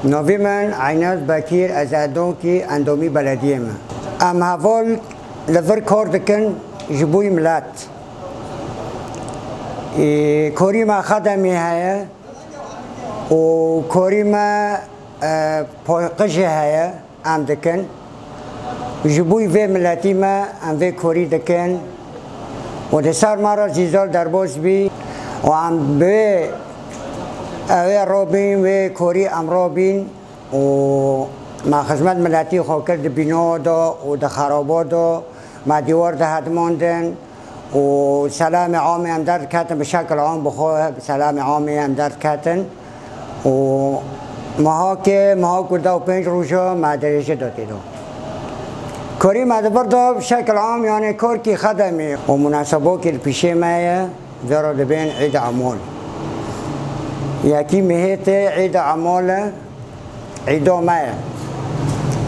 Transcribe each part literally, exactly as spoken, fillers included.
Navê min Eynaz Bekîr, ez Edokî endamî belediyê me. Em heval li vir kar dikin ji bo milet. Ê, korî me xedemê heye û korî me, e, paqijê heye. Em dikin. Ji bo vê miletî me em vê korî dikin û di ser me re zîzal derbas bî û em bi wê, ew ê rabîn, wê korî em rabîn û me xizmet miletî xwe kir di bîna de û di xeraba de. Me dîwar dihedimandin û selamê amê em derdiketin, bi şekil am bi xwe selamê amê em derdiketin û mehakê, meha ku da û pênc roja me dirêje da tê de. Korî me di vir de bi şekil am, yani korkî xedemê û munasebokî li pîşê me ye, vera dibên Îd Emol. Yekî mehê tê Îd Emol e. Îda me ye.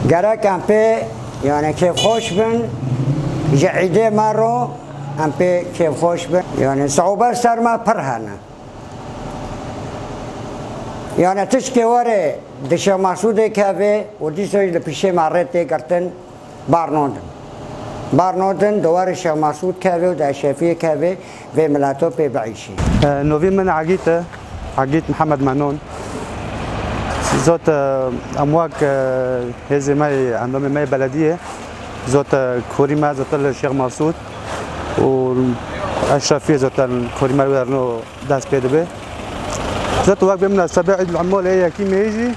Gerek em pê, yani, kêfxweş bin, ji îdê me re em pê kêfxweş bin. Yani, siûbet ser me pir hene. Yani, tişkê were di Şêx Mesûdê keve û dîsa jî li pîşê me rê tê girtin. Bar nadin. Bar nadin, di warê Şêx Mesûd kevê û di Eşrefiyê kevê vê mileto pê biîşî. E, novî min Egît e, Egît Mihemed Menon. Zot, e, em wek, e, hêzê me yê, endamê me yê belediyê, zot, e, korî me, zot li Şêx Mesûd û Eşrefiyê zot korî me werno dest pê dibe. Zot wek bê minasebe Îd Emol ê yekî mehê jî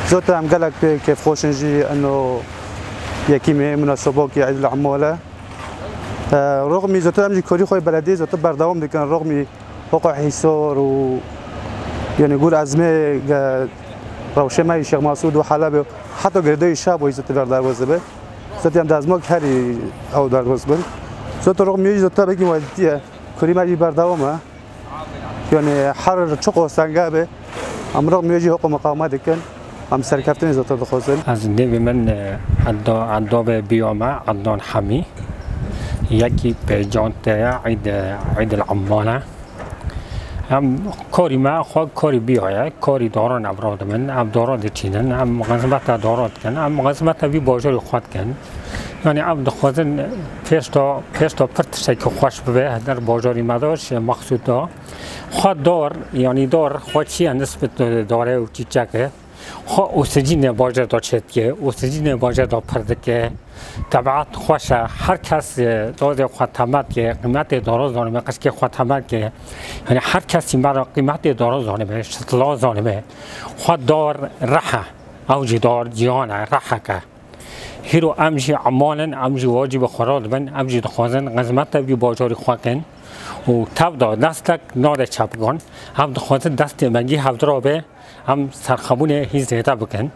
zot em gelek pê kêfxweş in jî eno yekî mehê minasebokî Îd Emol e. E, roxmî zot em jî korî xwe belediyê zot berdewam dikin. Roxmî hoqa hîsor û yani gul ezmê ge-, rewşê me yî Şêx Mesûd û Helebê heta girêdayî şab wî zot berderbaz dibe. Zot em dezmok herî ew derbaz bin. Zot roxmî jî zot bekî wezîtiye. Korî me jî berdewam e. Yani her çiqo senge be, em roxmî jî hoqo miqawime dikin, em serkeftinê zêdetir dixwazin. Ez nêvê min, e, Edda-, Eddabê biya me, Ednan Hemî. Yekî pêncî te ye, Îd, Îd el Emmal e. Em korî me, xwe korî biya ye, korî daran ev radibin, ev dara diçînin, em xizmeta dara dikin, em xizmeta vî bajarî xwe dikin. Yani ev dixwazin pêşta, pêşta pir tiştekî xweş bibe, der bajarî me de, ji Mexsûd de. Xwe dar, yani dar, xwe çi ye nisbet dare û çîçek e? Xwe oksijînê bajar de çêdike, oksijînê bajar de pir dike. Tebiat xweş e, her kes, e, dozê xwe temet ke, qîmetê dara zanime, qişkê xwe temet ke. Yani her kesî me re qîmetê dara zanime, şitila zanime. Xwe dar reh e, ew jî dar cihan e, rehek e. Hîro em jî emal in, em jî wacîbê xwe radibin, em jî dixwazin xizmeta vî bajarî xwe kin û tev de destek nade çepgan. Em dixwazin destê me gî hevdira be, em serxebûnê hî zêde bikin.